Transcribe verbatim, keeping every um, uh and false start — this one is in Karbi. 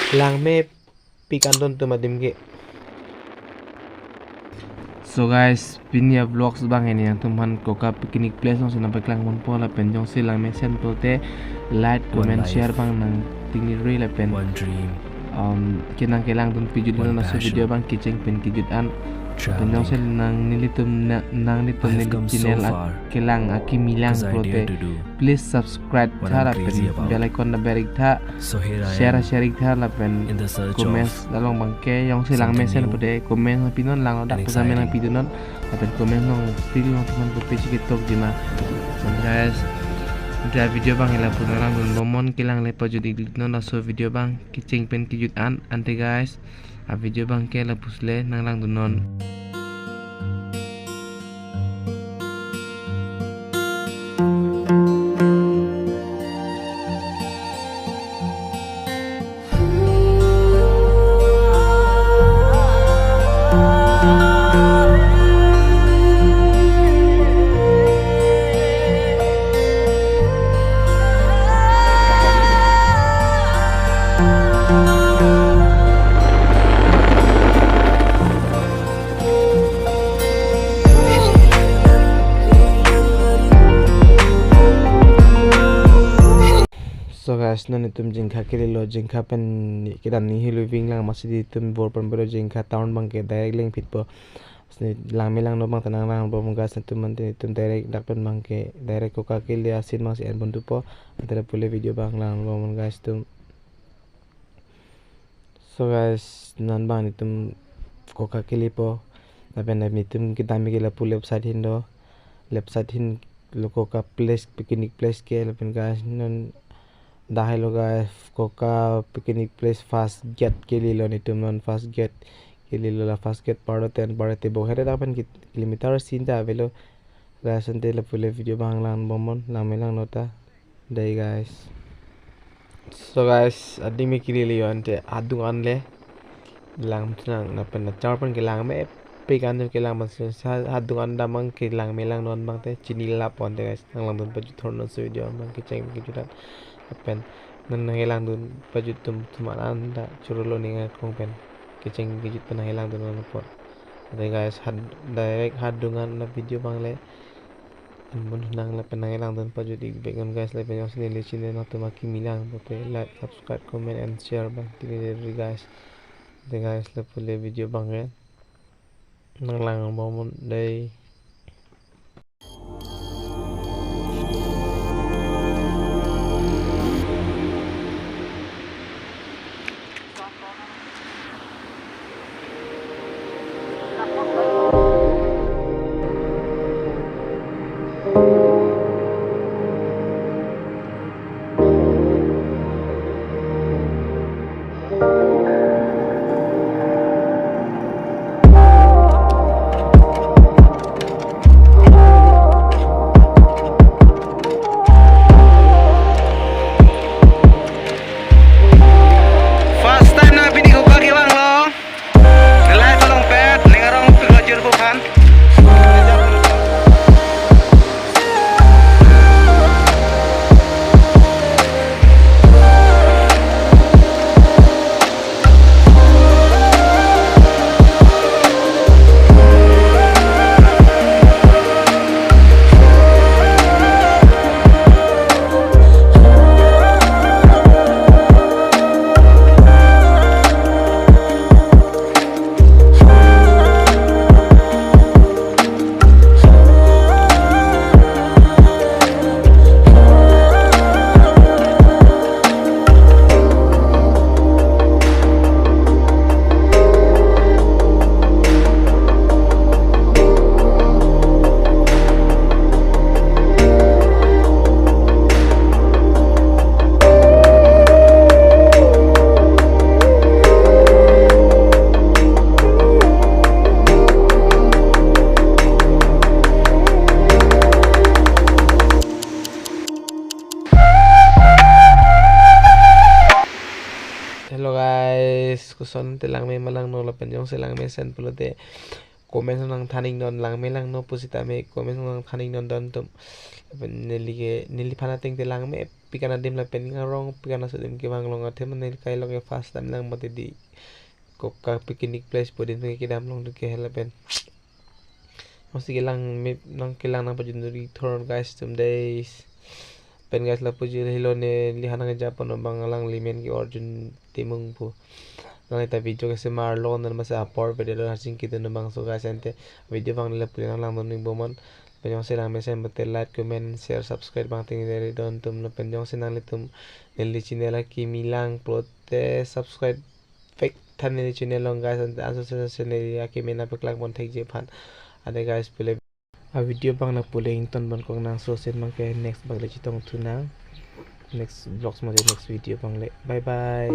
Langmepik an don atum adim ke. So guys, pini a-vlogs abang hini nangtum aphan Koka picnic place along si nangpaklang ponpo lapen jongsi langmesen pulote like, comment, share abang nangtingri lapen, um, kenang kelangdun pajut non laso video abang kecheng pen kejut an. Lapen jongsi nang nelitum na-, nanglitum neli channel kelang akimi lang pulote, please subscribe tha lapen bell icon daber ik tha, share share ik tha lapen comments along abang ke jongsi langmesen pulote comment pinon, langlo dak pusa me nangpidun non lapen comment along pil nangtum aphan kopi si ketokji ma. So guys, ante a-video abang hila pu nanglangdun bomnon, kelang le pajut ik non laso video abang kecheng pen kejut an, ante guys, a-video abang ke lapusi le nanglangdun non. So guys, non itum jingkha kelilo, jingkha pen kedam ni helo ving lang, masi di itum bor pen bor jingkha, town abang ke direct lengphitpo. Langme langno abang ta nanglang bom guys, itum mante itum direct dak pen abang ke direct Koka kele a-scene abang si en pontupo. Ante lapu le video abang lang bom guys itum. So guys, non abang itum Koka kelepo. Lapen itum kedam ke lapu left side ahin do. Left side ahin lo Koka place, picnic place ke, lapen guys non dak helo guys, Koka picnic place first gate kelelo, netum non first gate kelelo, la first gate par do, ten par do, tebok hede dak pen ki-, kilometer sin ta avelo. Guys, ante lapu le video abang lang bomnon, langme langno ta. Dei guys. So guys, adim ke kelilo, ante adung an le lang thunang, lapen achar pen kelang me pik an kelang, masi sa adung an damang kelang me langno abang te chini lapon te guys. Nanglangdun pajut thor non laso video abang kecheng kejut an. Lapen nang nanglangdun pajut atum atum an ta chorolo ning akrong pen kecheng kejut pen nanglangdun non apot. Ante guys, had, direct adung an la video abang le en ponthunang lapen nanglangdun pajut ik vek non guys, lapen jongsi neli channel nangtum akimi lang pulote like, subscribe, comment and share abang tingri guys. Ante guys, lapu le video abang ke nanglang bomnon dei. First time nang pini Koka kevanglo. Live along pet, ning arong piklo jur bukan. Hello guys, koson te langme ma langno lapen jongsi langmesen pulote comment nangthan ik non, langme langno pusitame comment nangthan ik non don atum. Lapen neli ke, neliphan ateng te langme pi kan adim lapen ning arong pi kan aso adim kevang long athe mane kai long ke first time lang mati di. Koka picnic place pu adim ke kedam long ke hela pen. Masi kelang mip nang kelang nangpajun duri thoron guys tum days. Pen guys lapu jil helo ne lihan nang Japan abang alangli men ke Arjun Timung pu. Nang ita video ke semar lo nan masa apor pede lo haching kita nang bangso guys ante video abang le puli nang lang don ning bomon. Pen jongsi lang mesen bete like, comment, share, subscribe abang ting dari don tum lo pen jongsi nanglitum neli channel akimi lang pulote subscribe pek than neli channel long guys ante anso channel akimi nangpeklak pon thekji aphan. Ante guys pule a video abang nangpule ington pon kok nang so sen abang ke next abang le chetong thu nang. Next vlogs mate next video abang le. Bye bye.